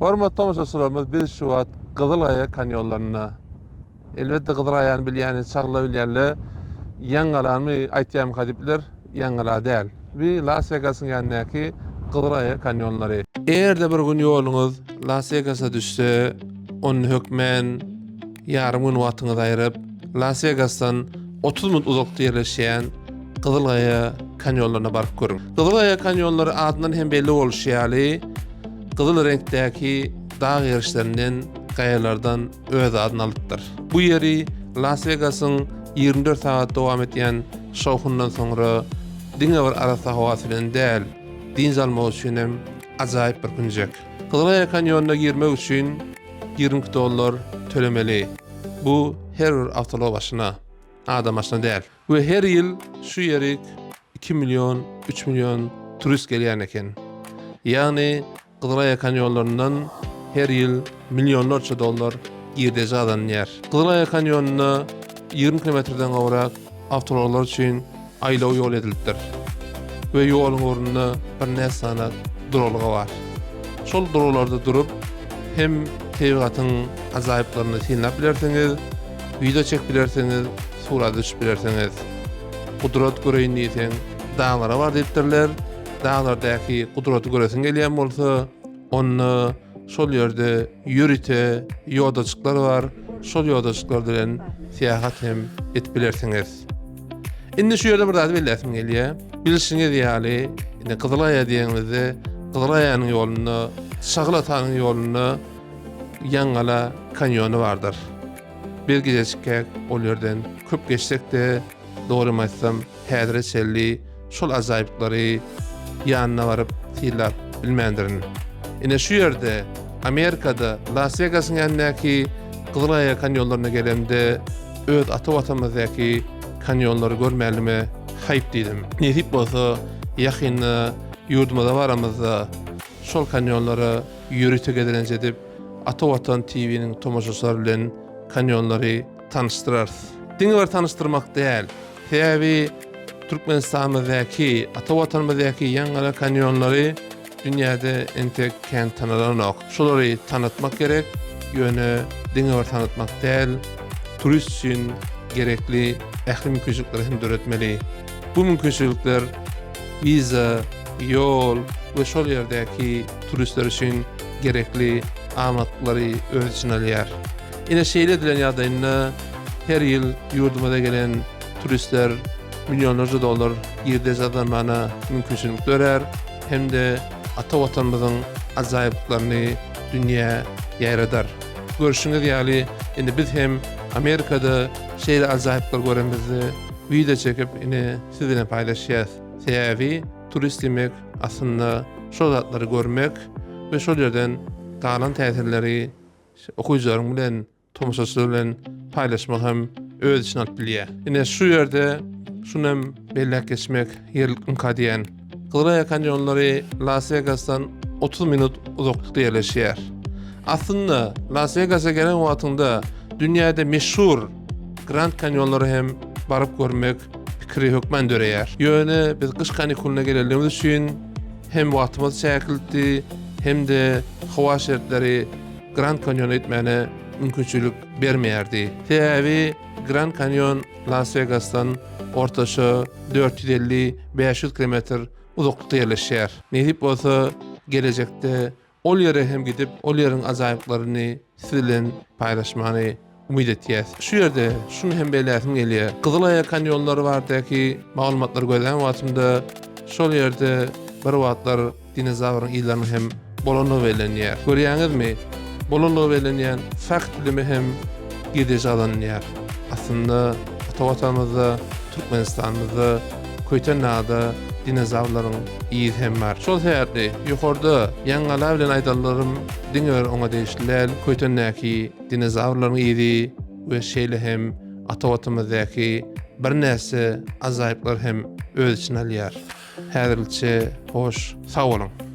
Hormatly tomaşaçylarymyz biz şu wagt Gyzylgaýa kanýonlarynda. Elbetde Gyzylgaýany bilýäni, çagla bilýänler Ýaňgalany aýtýarmyka diýip biler. Ýaňgala däl. Bu Las Wegasyň ýanyndaky Gyzylgaýa kanýonlary. Eger-de bir gün ýoluňyz Las Wegasa düşse, onda hökmän ýarym gün wagtyňyzy aýryp, Las Wegasdan 30 minut uzakda ýerleşýän Gyzylgaýa kanýonlaryna baryp görüň. Gyzylgaýa kanýonlary adyndan hem belli bolşy ýaly, gyzyl reňkdäki dag gerişlerinden, gaýalardan öz adyny alypdyr. Bu ýeri Las Wegasyň 24 sagat dowam edýän şowhundan soňra diňe bir arassa howasy bilen däl, dynç almak üçin hem ajaýyp bir künjek. Gyzylgaýa kanýonyna girmek üçin 22 dollar tölemeli. Bu her bir awtoulag başyna, adam başyna däl. We her ýyl şu ýerik 2 million, 3 million turist gelýän eken. Ýagny Gyzylaýa kanýonlaryndan her ýyl millionlarça dollar girdeji gazanylýar. Gyzylaýa kanýonynda 20 kilometrden gowrak awtoulaglar üçin aýlaw ýol edilipdir we ýoluň ugrunda birnäçe sany duralga bar. Şol duralgalarda durup hem tebigatyň ajaýyplaryny synlap bilersiňiz, wideo çekip bilersiňiz, surata düşüp bilersiňiz. Gudrat göreýin diýseň, daglara bar diýipdirler. Daglardaky gudraty göresiň gelýän bolsa, onda şol ýerde ýörite ýodajyklar bar. Şol ýodajyklar bilen syýahat hem edip bilersiňiz. Indi şu ýerde bir zady belläsim gelýär. Bilşiňiz ýaly, indi Gyzylaýa diýenimizde Gyzylaýanyň ýolunda, Çagyl atanyň ýolunda Ýaňgala kanýony bardyr. Biz gijejikkäk ol ýerden köp geçsek-de, dogrymy aýtsam, häzire çenli şol ajaýyplyklary ýanyna baryp synlap bilmändirin. Ine şu ýerde, Amerikada, Las Wegasyň ýanyndaky Gyzyl Gaýa kanýonlaryna gelemde, öz ata Watanymyzdaky kanýonlary görmänligime haýp diýdim. Nesip bolsa, ýakynda ýurdumyza baramyzda şol kanýonlara ýörite gezelenç edip, Ata Watan TV-niň tomaşaçylary bilen kanýonlary tanyşdyrarys. Diňe bir tanyşdyrmak däl, sebäbi Türkmenistanymyzdaky, ata Watanymyzdaky Ýaňgala kanýonlary dünýäde entek kän tanalanok. Şolary tanatmak gerek, ýöne diňe bir tanatmak däl, turist üçin gerekli ähli mümkinçilikleri hem döretmeli. Bu mümkinçilikler wiza, ýol we şol ýerdäki turistler üçin gerekli amatlyklary öz içine alýar. Ine şeýle edilen ýagdaýynda her ýyl ýurdumyza gelen turistler millionlarça dollar girdeji gazanmana mümkinçilik dörär hem-de ata Watanymyzyň ajaýyplyklaryny dünýä ýaýradar. Görşüňiz ýaly, indi biz hem Amerikada şeýle ajaýyplyklary görenimizde wideo çekip ine siz bilen paýlaşýas. Sebäbi turist diýmek aslynda şol zatlary görmek we şol ýerden galan täsirleri okyjylaryň bilen, tomaşaçylar bilen paýlaşmak hem öz içine alyp bilýär. Ine şu ýerde şuny hem belläp geçmek ýerlikmika diýen. Gyzylaýa kanýonlary Las Wegasdan 30 minut uzaklykda ýerleşýär. Aslynda Las Wegasa gelen wagtyňda dünýäde meşhur Grand Kanýonlara hem baryp görmek pikiri hökman döreýär. Ýöne biz gyş kanikulyna gelenligimiz üçin hem wagtymyz çäklidi, hem-de howa şertleri Grand Kanýona gitmäne mümkinçilik bermeýärdi. Sebäbi Grand Kanýon Las Wegasdan ortaça 450-500 kilometr uzaklykda ýerleşýär. Nesip bolsa, gelejekde ol ýere hem gidip, ol ýeriň ajaýyplaryny siz bilen paýlaşmany umyt etýäs. Şu ýerde şuny hem belläsim gelýär. Gyzylaýa kanýonlary baradaky maglumatlary gözlän wagtymda şol ýerde bir wagtlar dinozawryň yzlarynyň hem bolandygy bellenýär. Görýäňizmi, bolandygy bellenýän fakt bilimi hem girdeji gazanylýar. Aslynda ata Watanymyzda, Türkmenistanymyzda Köýtendagda dinozawrlaryň yzy hem bar. Şol sebäpli ýokarda Ýaňgala bilen aýdanlarym diňe bir oňa degişli däl, Köýtendäki dinozawrlaryň yzy we şeýle hem ata Watanymyzdaky birnäçe ajaýyplar hem öz içine alýar. Häzirlikçe hoş, sag boluň!